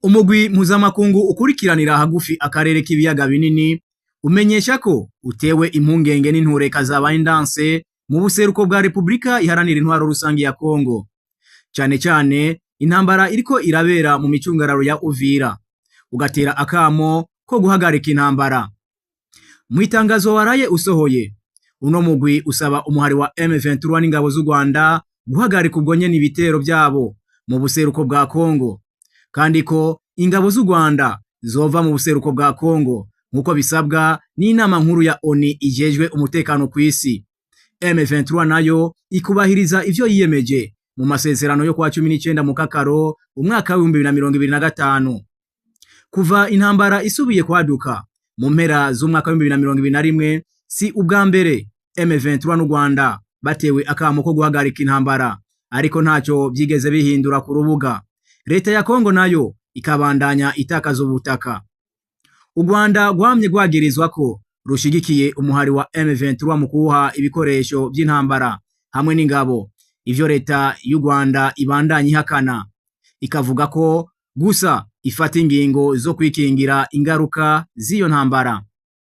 Umugwi mpuzamakungu ukurikiranira hagufi akarere k'ibiyaga binini umenyesha ko utewe impungenge n'intureka zabaye ndanse mu buseruko bwa Repubulika Iharanira Intwaro Rusangi ya Kongo, cane cane intambara iriko irabera mu micungararo ya Uvira, ugatera akamo ko guhagarika intambara. Mu itangazo waraye usohoye, uno mugwi usaba umuhari wa M23 n'ingabo z'u Rwanda guhagarika ubwo nyene ibitero vyabo mu buseruko bwa Kongo, kandi ko ingabo z'u Rwanda zova mu buseruko bwa Kongo nk'uko bisabwa n'inama nkuru ya ONU ijejwe umutekano kw'isi. M23 nayo ikubahiriza ivyo yiyemeje mu masezerano yo kwa 19 Mukakaro umwaka w'2025. Kuva intambara isubiye kwaduka mu mpera z'umwaka w'2021, si ubwa mbere M23 n'u Rwanda batewe akamo ko guhagarika intambara, ariko ntacyo byigeze bihindura ku rubuga. Leta ya Kongo nayo ikabandanya itakaza ubutaka. U Rwanda rwamye rwagirizwa ko rushigikiye umuhari wa M23 mu kuwuha ibikoresho by'intambara hamwe n'ingabo, ivyo leta y'u Rwanda ibandanya ihakana, ikavuga ko gusa ifata ingingo zo kwikingira ingaruka z'iyo ntambara.